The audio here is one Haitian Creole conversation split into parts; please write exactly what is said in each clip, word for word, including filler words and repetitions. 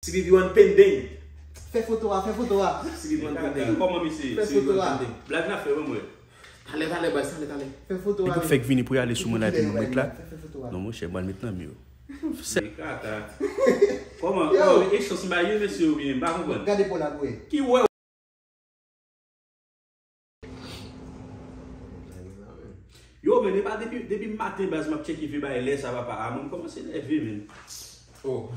C B B one pending. Fè foto a, fè foto a. C B B one pending. Kòman misye? Fè foto a. Blag n ap fè, mwen, mwen. Talè, talè, baz, talè, talè. Fè foto a. Nèg yo fèk vini pou y ale sou mwen la, epi mwen met la. Fè, fè foto a. Non, monchè, mwen met nan mi yo. Kaka. Kòman? Yo. Kòman? E chans m pa gen, mesye, oubyen m pa konprann. Gade po la pou wè. Ki wè? Yo, men, e pa depi, depi maten, baz, m ap tcheke vye bagay lè sa, papa. A, mwen, m kòmanse nève, men. Oh.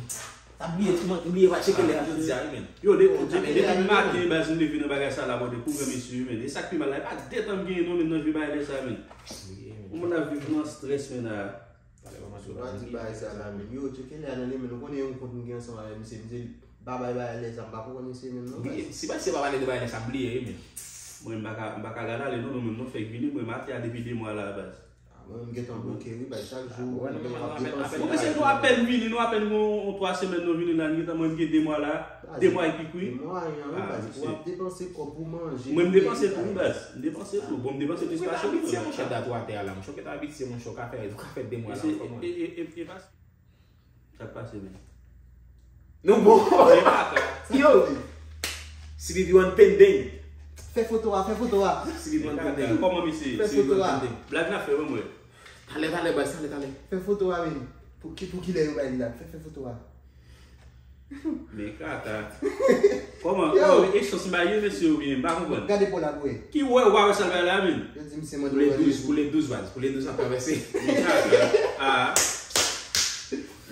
Sa bliye, ti man, bliye pa tcheke lè a jodi a, wi, men. Yo, de, oh, depi, depi maten, baz, m leve nan bagay sa la, bò, de kou gran mesye, men. E sa k pi mal la, e pa de tan m genyen, non, men, nan vye bagay lè sa, men. Yon moun ap viv nan strès, men, la. Ou pa di bagay sa la, men. Yo, tcheke lè a nan li, men, ou konnen yon kont m gen ansanm avè misye, misye pa bay bagay lè sa, m pa konprann misye menm non, baz. Si baz se pa pale de bagay lè sa, m bliye wi, men. Mwen, m pa ka, m pa ka gade ale non, nou menm nou fèk vini, mwen m atè a depi de mwa la, baz. Ah, mwen, m gentan bloke wi, baz, chak jou, mwen, m ap depanse. Bon, mesye, nou apèn vini, nou apèn gon twa semèn nou vini la, nou gentan, mwen, m gen de mwa la, de mwa epi kwi. De mwa, wi, baz, w ap depanse kòb pou manje. Mwen, m depanse tou, wi, baz. M depanse tou. Bon, m depanse plis pase ou, monchè. Dat ou atè a la, monchè, ou gentan abitye, monchè, ou ka fè, ou ka fè de mwa la, kòman? E, e, e, e, e, Sa k pase, men? Nou bon. Yo! C B B one pending. Fè foto a, fè foto a. C B B one pending. Kòman misye? Fè foto a. Blag n ap fè, mwen, mwen. Talè, talè, baz, talè, talè. Fè foto a, men. Pou ki, pou kilè yo bay li la? Fè, fè foto a. Men kaka. Kòman? Yo! Kòman? E chans m pa gen, mesye, oubyen m pa konprann. Gade po la pou wè. Ki wè, ou pa wè sa l bay la, men? Yo di misye mande pou le douz, pou le douz, baz. Pou le douz ap travèse. Men kaka. Ah.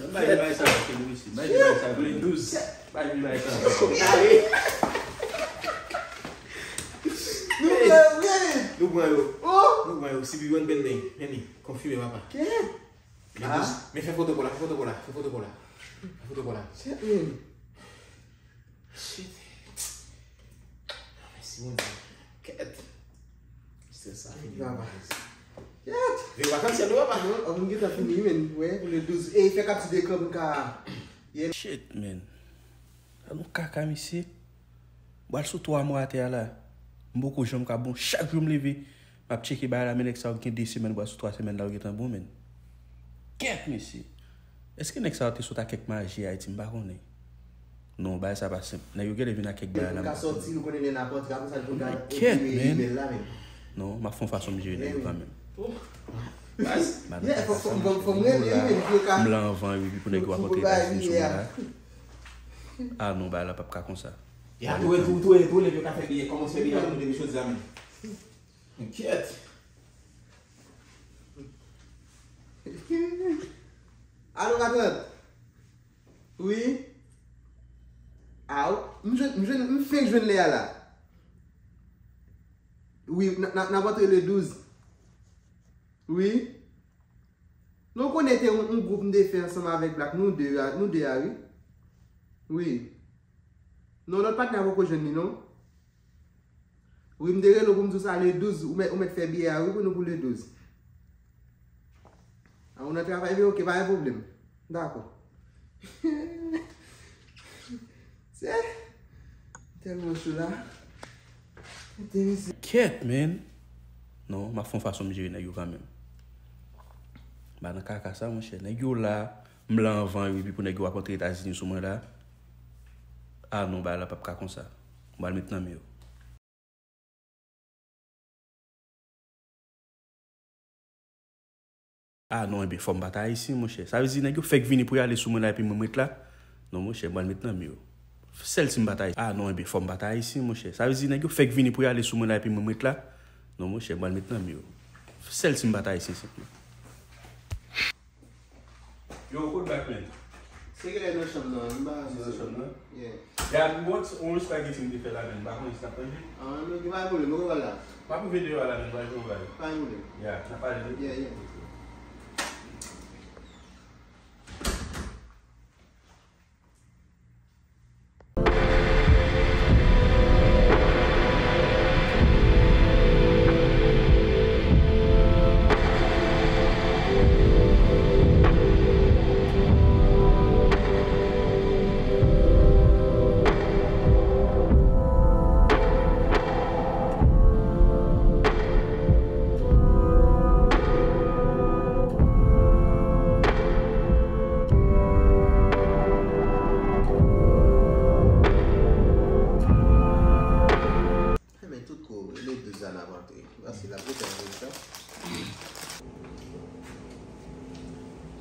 Bay vye bagay sa yo, ke nou isi. Bay vye bagay sa yo. Pou le douz. Bay vye bagay sa yo. Ale. Nou pran yo, wi. Nou pran yo. Oh. Nou pran yo. C B one pending. Men li, konfime, papa. Kè? Le douz. Men fè foto pou la, fè foto pou la, fè foto pou la. Fè foto pou la. Shit, man. Shit. Ah, mèsi, Bondye. Kèt. Strès sa fini. Papa. Kèt. Vye vakansyèl, wi, papa. Non, an, m gentan fini, men. Wè, pou le douz. Ey, fè kapti dekran pou n ka. Shit, man. Sa nou kaka, mesye. M pral sou twa mwa atè a la. M poko janm ka bon. Chak jou m leve, m ap tcheke bagay la, men nèg sa yo gen de semèn, m pral sou twa semèn la, yo gentan bon, men. Kèt, mesye. Èske nèg sa yo te sot ak kèk maji Ayiti? M pa konnen. Non, bagay sa pa senp. Nèg yo genlè vin ak kèk bagay la. Pou ka sòti, nou konnen lè n ap antre, apre sa, pou ka enprime imèl la, men. Non, m ap fè yon fason m jere nèg yo kanmenm. M lan anvan yo, epi pou nèg yo ap antre Etazini sou mwen la. Ah non, bagay la p ap ka konsa. Ya, tou, tou, tou, tou, nèg yo ka fè biyè, kòmanse fè biyè pou nou depi jodi a menm. Enkyèt. Alo, patwon. Wi. Aw, m jwenn, m jwenn, m fenk jwenn lè a la. Wi, n a, n a, n ap antre le douz. Wi. Non, konnen te yon, yon gwoup m te fè ansanm avèk Black, nou de a, nou de a, wi. Wi. Non, lòt patnè a poko jwenn li, non. Wi, m te rele w pou m di w sa le douz, ou mèt, ou mèt fè biyè a, wi, pou nou pou le douz. A, ou nan travay vre, ok, pa gen pwoblèm. Dakò. Se tèlman cho la. Kèt, man. Non, m ap fè yon fason m jere nèg yo kanmenm. M pa nan kaka sa, monchè. Nèg yo la, m la anvan yo, epi pou nèg yo ap antre Etazini sou mwen la. Ah non, bagay la p ap ka konsa. M pral met nan men yo. Ah non, ebyen, fò m pa ta ayisyen, monchè. Sa vle di, nèg yo fèk vini pou y ale sou mwen la, epi mwen m ret la? Non, monchè, m pral met nan men yo. Sèl si m pa ta ayisyen. Ah non, ebyen, fò m pa ta ayisyen, monchè. Sa vle di, nèg yo fèk vini pou y ale sou mwen la, epi mwen m ret la? Non, monchè, m pral met nan men yo. Sèl si m pa ta ayisyen, senpman. Yo, kot Black, man? Se genlè nan chanm nan, m pa... Se nan chanm nan? Yeah. Gad, yon, yon espageti m te fè la, man. M pa konnen si l ap manje. Ah, men gen pa pwoblèm, nou pral la. M ap ouvè deyò a la, man, m pral jwe yon bagay. Pa gen pwoblèm. Yeah, n ap pale de... Yeah, yeah.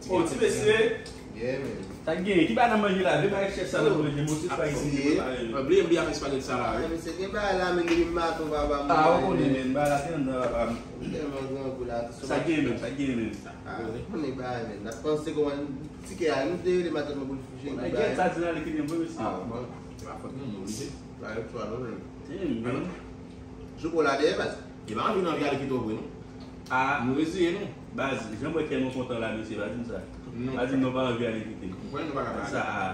Oh, ti mesye. Yeah, man. Sa k genyen? Ki bagay n ap manje la? Vin bay chèf sa nan manje, mwen se spaghetti ki prepare yo. Mwen bliye m byen avèk spaghetti sa la, wi. Ah, mesye, gen bagay la, men, depi maten, papa, mwen. Ah, ou konnen, men, bagay la se anndan, papa. M tèlman grangou la. Sa k genyen, men? Sa k genyen, men? Ah, ou konnen bagay, men. N ap panse kòman ti kè a, nou te rele matant mwen pou l fouche. Bagay sa di nan li ki gen vre, mesye. Ah, bon. Se pa fòt nou, nou oblije. Bagay yo swa nou menm. Damn, man. Jou pou la dèyè, baz. E pa anvi nan vi ale kite w vre, non. Ah. Nou reziye nou. Baz, jan m wè kè nou kontan la, mesye, pa di m sa. Non. Pa di m nou pa anvi ale kite. Mwen, nou pa ka pale. Sa, ah.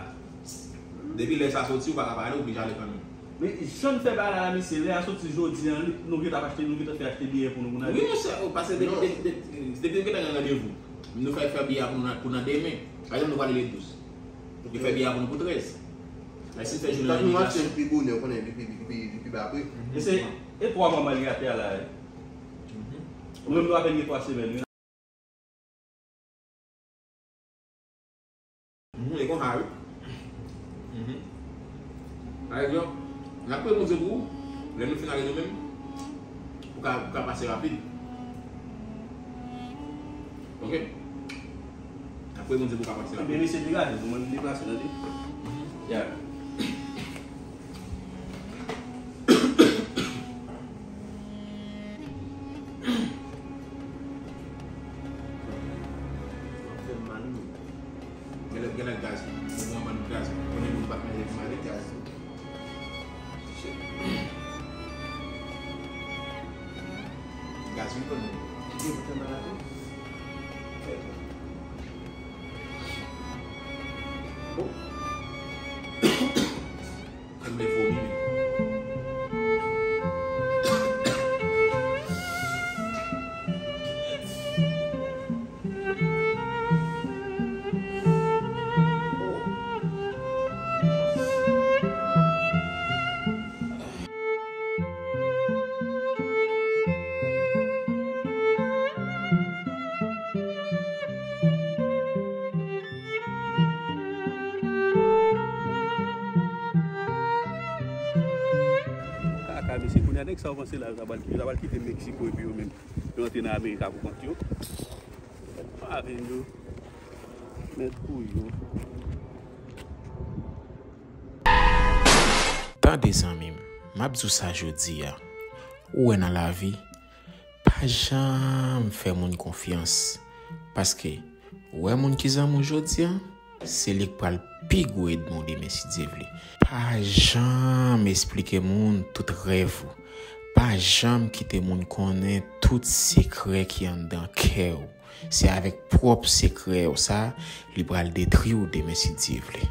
Depi lè sa soti, ou pa ka pale, ou oblije ale kanmenm. Men, jan n fè bagay la, mesye, lè a soti jodi a, nou gentan ap achte, nou gentan fè achte biyè pou nou, pou n ale. Wi, monchè, oh, paske depi, depi, depi, depi nou gentan gen randevou, nou fè, fè biyè a pou nou nan, pou nan demen. Pa egzanp, nou prale le douz. Yo fè biyè a pou nou pou trèz. Lè si fè jounen an, nou achte l pi bonè, ou konnen, li pi, li pi, li pi ba pri. E se, e twa mwa malgre atè a la, wi. Ou menm nou apèn gen twa semèn, wi. Mhm, e konsa, wi. Mhm. Alè, yo, n ap priye Bondye pou ou. Lè nou fin ale nou menm, ou ka, ou ka pase rapid. Ok? N ap priye Bondye pou ou ka pase rapid. Ebyen, mesye, degaje, pou mwen deplase, tande? Mhm. Ya. Genlè, genlè gaz. Mwen ban nou gaz. Konnen nou pa t manje pou manje gaz. Gaz vin konnen. Gen pou fè maladi. Bon. Kè m vle vomi menm. Kaka, mesye, kounye a, nèg sa yo panse la, yo ta pral, yo ta pral kite Meksiko epi yo menm, yo antre nan Amerika pou kont yo. Pa vin yo. Mèt pou yo. Tande, zanmi m, m ap di w sa jodi a. Ou wè, nan lavi, pa janm fè moun konfyans. Paske, ou wè moun ki zanmi w jodi a, se li k pral pi gwo ènmi w demen, si Dye vle. Pa janm esplike moun tout rèv ou. Pa janm kite moun konnen tout sekrè ki anndan kè w. Se avèk pwòp sekrè w sa, li pral detwi w demen, si Dye vle.